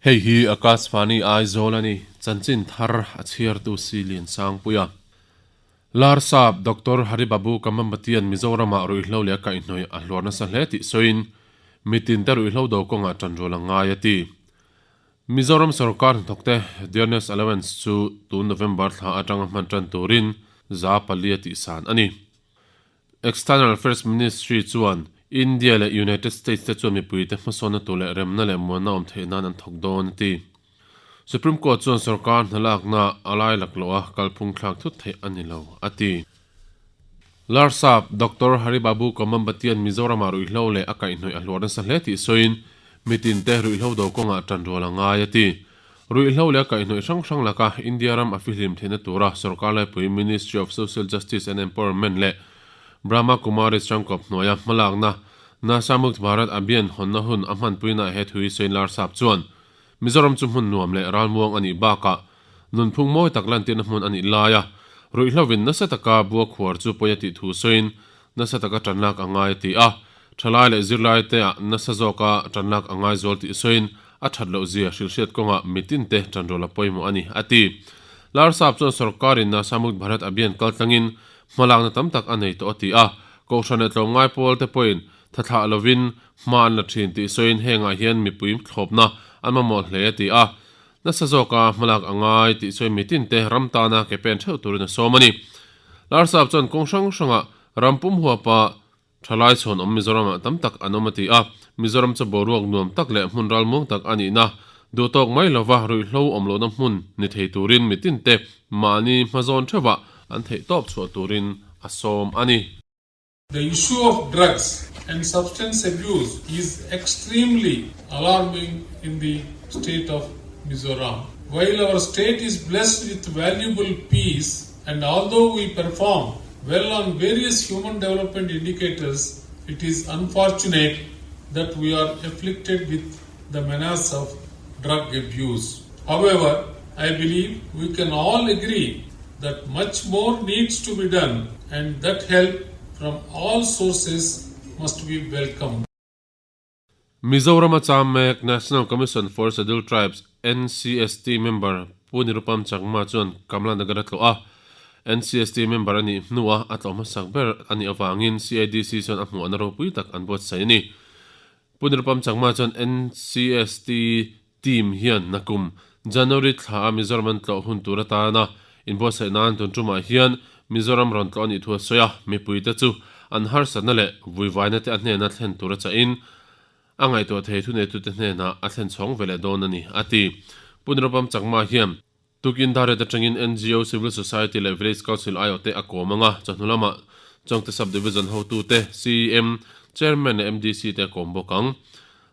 Hei hi Akashvani Aizawl a ni, chanchin thar a chhiartu si Liansangpuia. Larsap Doctor Haribabu Kamambatian Mizoramah ruihhlo leh a kaihhnawih a hluar nasa hle tih sawiin, mitin te ruihhlo do kawngah tanrual a ngai a ti. Mizoram sorkar hnathawkte Dearness Allowance chu tun November thla atanga hman tan turin 4% tihsan a ni. External Affairs Ministry chuan India leh United States te chuan mipuite hmasawnna tur leh remna leh muanna awm theih nan an thawk dawn a ti. Supreme Court chuan sorkar hnalakna a lai lak loh a kalphung thlak thut theih a ni lo a ti. Larsap Doctor Haribabu Kamambatian Mizoramah ruihhlo leh a kaihhnawih a hluar nasa hle tih sawiin mitin te ruihhlo do kawngah tanrual a ngai a ti. Ruihhlo leh a kaihhnawih hrang hrang laka India ram a fihlim theihna tura sorkar laipui Ministry of Social Justice and Empowerment leh Brahma Kumaris Changkawp hnuaia hmalakna Nasha Mukt Bharat Abhiyan hawnna hun a hmanpuinaah he thu hi sawiin Larsap chuan Mizoram chu hmun nuam leh ralmuang a nih bakah nunphung mawi tak lantirna hmun a nih laia ruihhlovin nasa taka bua khuar chu pawi a tih thu sawiin nasa taka tanlak a ngai a ti a. Thalai leh zirlaite ah nasa zawka tanlak a ngai zual tih sawiin a that loh zia hrilhhriat kawngah mitinte tanrual a pawimawh a ni, a ti. Larsap chuan sorkarin Nasha Mukt Bharat Abhiyan kaltlangin hmalakna tam tak a nei tawh a ti a, Kohhran leh tlawmngai pawlte pawhin thathlah lovin hma an la thin tih sawiin hengah hian mipui thlawpna an mamawh hle a ti a. Nasa zawka hmalak a ngai tih sawiin mitinte ram tana ke pen theuh turin a sawm a ni. Larsap chuan kawng hrang hrangah ram pum huapa Thalai chhawn awm Mizoramah tam tak an awm a ti a, Mizoram chu boruak nuam tak leh hmun ralmuang tak a nihna, duhtawk mai lova ruihhlo awm lohna hmun ni thei turin mitinte mahni hmazawn theuhah an theihtawp chhuah turin a sawm a ni. The issue of drugs and substance abuse is extremely alarming in the state of Mizoram. While our state is blessed with valuable peace and although we perform well on various human development indicators, it is unfortunate that we are afflicted with the menace of drug abuse. However, I believe we can all agree that much more needs to be done and that help from all sources must be welcomed. Mizoram-a cham mek National Commission for Scheduled Tribes, NCST, member Pu Nirupam Chakma chuan Kamla Nagar a tlawh a. NCST member a nih hnua a tlawh hmasak ber a nih avangin CIDC chuan a hmuhna ropui tak an buatsaih a ni. Pu Nirupam Chakma chuan NCST team hian nakum January thla a Mizoram an tlawh hun tur atana inbuatsaih nan tun tumah hian Mizoram rawn tlawh a nih thu a sawi a, mipuite chu an harsatna leh vuivaina te a hnena thlen tur a chahin a ngaihtuah thei thuneitute hnenah a thlen chhawng ve leh dawn a ni, a ti. Pu Nirupam Chakma hian tukin Darret atangin ngo, Civil Society leh Village Council aiawhte a kawm ang a, chawhnu lamah Chawngte Sub-Division hotute, CEM, Chairman leh MDC te a kawm bawk ang.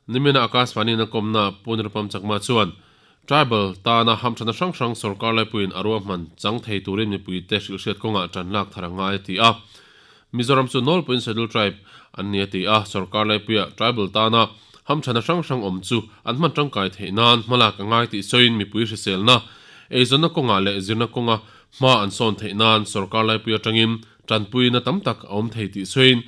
Nimina Akashvani-in a kawmna Pu Nirupam Chakma chuan Tribal tana hamthana hrang hrang sorkar laipuiin a ruahman chang thei turin mipuite hrilhhriat kawngah tan lak thar a ngai a ti a. Mizoram chu nawlpuiin Scheduled Tribe an ni a ti a, sorkar laipuia tribal tana hamthana hrang hrang awm chu an hman tangkai theih nan hmalak a ngai tih sawiin mipui hriselna, eizawnna kawngah leh zirna kawnga hma an sawn theih nan sorkar laipui atangin tanpuina tam tak a awm thei tih sawiin,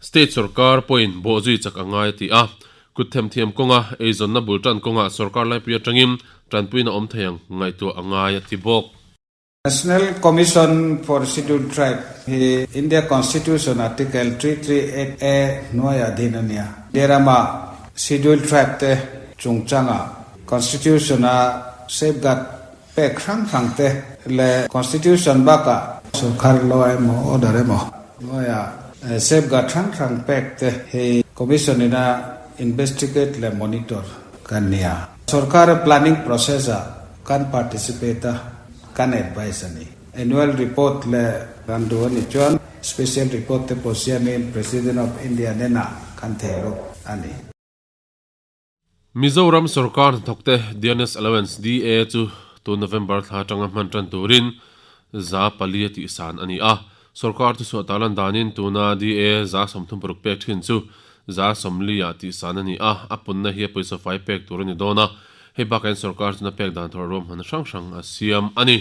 State sorkar pawhin bawhzui chak a ngai a ti a, kut themthiam kawnga eizawnna bul tan kawngah sorkar laipui atangin tanpuina awm thei ang ngaihtuah a ngai a ti bawk. National Commission for Scheduled Tribe hi India Constitution Article 338A hnuaiah din a nia. India rama Scheduled Tribe te chungchanga Constitution-a safeguard Pek hrang hrang te leh Constitution bakah sorkar law emaw order emaw hnuaiah safeguard hrang hrang pek te hi Commission ina investigate leh monitor kan nia. Sorkar planning process ah kan participate a, kan advise a ni. Annual report leh kan duh a nih chuan special report te pawh siamin President of India hnenah kan thei lut a ni. Mizoram sorkar hnathawkte Dearness Allowance, DA, chu tun November thla atanga hman tan turin 4% a tihsan a ni a. Sorkar thuchhuah tarlan danin tuna DA 36% pek thin chu 40 ah tihsan a ni a, a punna hi a pawisa fai pek tur a ni dawn a, hei bakah hian sorkar chuna pek dan tur ruahmanna hrang hrang a siam a ni.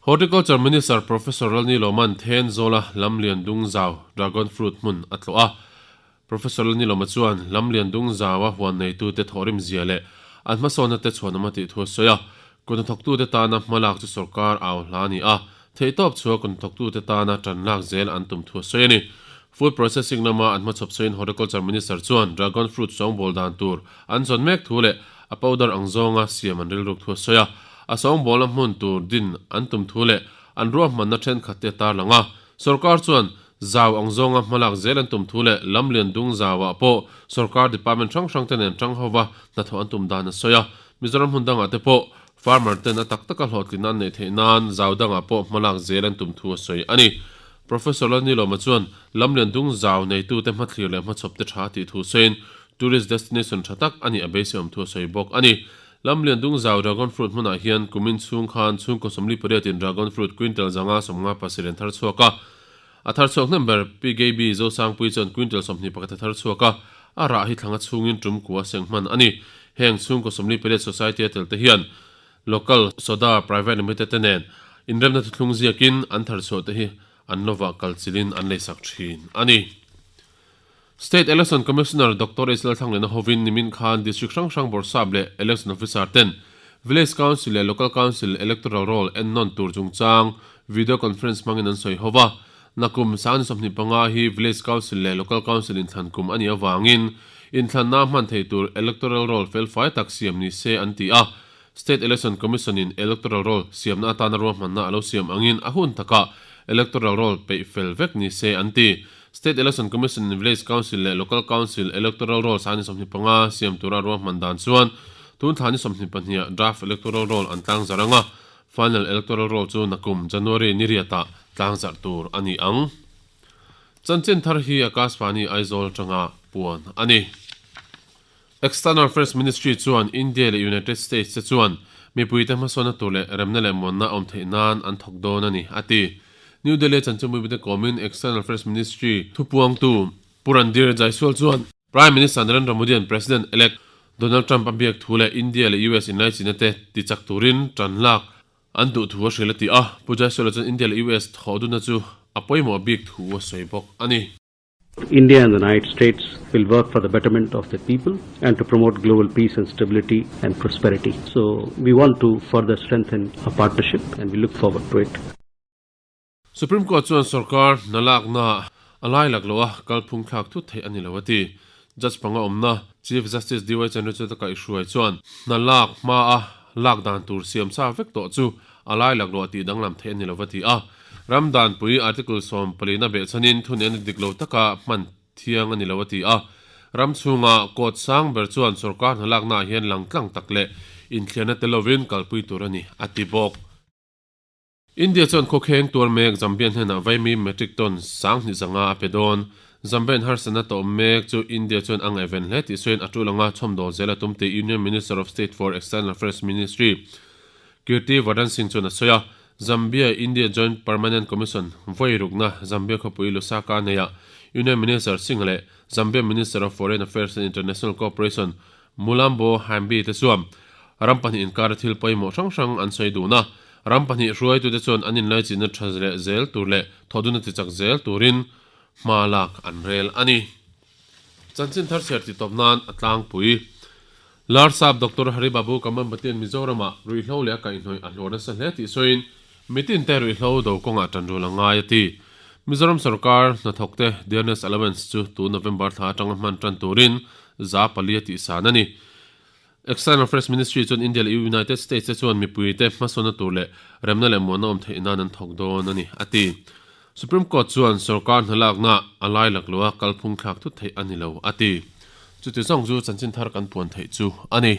Horticulture Minister Professor Lalni Lawman Thenzawla Lamlian Dungzau Dragon Fruit hmun a tlawh a. Professor Lalni Lawma chuan Lamlian Dungzaua huan neitute thawhrim zia leh an hmasawnna te chhuanawm a tih thu a sawi a. Kuthnathawktute tana hmalak chu sorkar au hla a ni a, theihtawp chhuah kuthnathawktute tana tan lak zel an tum thu a sawi a ni. Food processing lama an hmachhawp sawiin Horticulture Minister chuan dragon fruit sawngbawl dan tur an zawn mek thu leh a powder ang zawnga siam an rilruk thu a sawi a. A sawngbawlna hmun tur din an tum thu leh an ruahmanna thenkhat te a tarlang a. Sorkar chuan zau ang zawnga hmalak zel an tum thu leh lam lian dung zauah pawh sorkar department hrang hrang te nen tang hova hnathawh an tum dan a sawi a. Mizoram hmun dangah te pawh farmer ten a tak taka hlawhtlinna an neih theih nan zau dangah pawh hmalak zel an tum thu a sawi a ni. Professor Lalnilawma chuan lam lian dung zau neitute hmathlir leh hmachhawp te tha tih thu sawiin tourist destination tha tak a nih a beiseiawm thu a sawi bawk a ni. Lam lian dung zau dragon fruit hmunah hian kumin chhung khan chhungkaw 48 in dragon fruit quintal 557 an thar chhuak a. A thar chhuak hnem ber Pi Gaby Zosangpui chuan quintal 21 a thar chhuak a, a rah hi thlanga chhungin tum kua seng hman a ni. Heng chhungkaw 48 society a tel te hian Local Soda Private Limited te nen inremna thuthlung ziakin an thar chhuah te hi an lovah kal chilhin an leisak thin a ni. State Election Commissioner Doctor H Lalthlanglena hovin nimin khan District hrang hrang bawrhsap leh Election Officer ten Village Council leh Local Council Electoral Roll ennawn tur chungchang Video Conference hmangin an sawi ho va. Nakum sang ni 25 hi Village Council leh Local Council inthlan kum a nih avangin inthlanna hman thei tur Electoral Roll felfai tak siam ni se an ti a. State Election Commission in Electoral Roll siamna atana ruahmanna a lo siam angin a hun takah Electoral Roll peih fel vek ni se an ti. State Election Commission in Village Council leh Local Council Electoral Roll sang ni 25 siam tura ruahman dan chuan tun thla ni 22 ah Draft Electoral Roll an tlangzarh ang a, Final Electoral Roll chu nakum January ni riatah tlangzarh tur a ni ang. Chanchin thar hi Akashvani Aizawl atanga puan a ni. External Affairs Ministry chuan India leh United States te chuan mipuite hmasawnna tur leh remna leh muanna awm theih nan an thawk dawn a ni, a ti. New Delhi-a chanchinbuipite kawmin External Affairs Ministry thupuangtu Pu Randhir Jaiswal chuan Prime Minister Narendra Modi-a'n President-elect Donald Trump a biak thu leh India leh US inlaichina te tichak turin tan lak an duh thu a hrilh a ti a. Pu Jaiswal-a chuan India leh US thawh dunna chu a pawimawh bik thu a sawi bawk a ni. India and the United States will work for the betterment of the people and to promote global peace and stability and prosperity. So we want to further strengthen our partnership and we look forward to it. Supreme Court chuan sorkar hna lakna a lai lak loh a, kalphung thlak thut theih a ni lo a ti. Judge panga awmna Chief Justice DY Chandrachud a kaihhruai chuan hna lak hma a lak dan tur siam sa vek tawh chu a lai lak loh a tih danglam theih a ni lo a ti a. Ram danpui Article 14 a behchhanin thunena dik lo taka hman thiang a ni lo a ti a. Ram chhunga court sang ber chuan sorkar hna laknaah hian langtlang tak leh inthliarna tel lovin kalpui tur a ni a ti bawk. India chuan khawkheng tuar mek Zambian hnenah vaimim metric ton 2500 a pe dawn. Zambian harsatna tawm mek chu India chuan a ngaihven hle tih sawiin a tul anga chhawmdawl zel a tum tih Union Minister of State for External Affairs Ministry Kirti Vardhan Singh chuan a sawi a. Zambia India Joint Permanent Commission vawi rukna Zambia khawpui Lusaka neiah Union Minister Singh leh Zambia Minister of Foreign Affairs and International Cooperation Mulambo Haimbi te chuan ram pahnih inkara thil pawimawh hrang hrang an sawi dun a. Ram pahnih hruaitute chuan an inlaichinna tha leh zel tur leh thawhdunna tichak zel turin hma lak an rel a ni. Chanchin thar chhiar tih tawp nan a tlangpui. Larsap Doctor Hari Babu Kamambatian Mizoramah ruihhlo leh a kaihhnawih a hluar nasa hle tih sawiin mitin te ruihhlo do kawngah tan rul a ngai a ti. Mizoram sorkar hnathawkte Dearness Allowance chu tun November thla atanga hman tan turin 4% a tihsan a ni. External Affairs Ministry chuan India leh United States te chuan mipuite hmasawnna tur leh remna leh muanna awm theih nan an thawk dawn a ni, a ti. Supreme Court chuan sorkar hna lakna a lai lak loha kalphung thlak thut theih a ni lo, a ti. Chuti zawng chu chanchin thar kan puan theih chu a ni.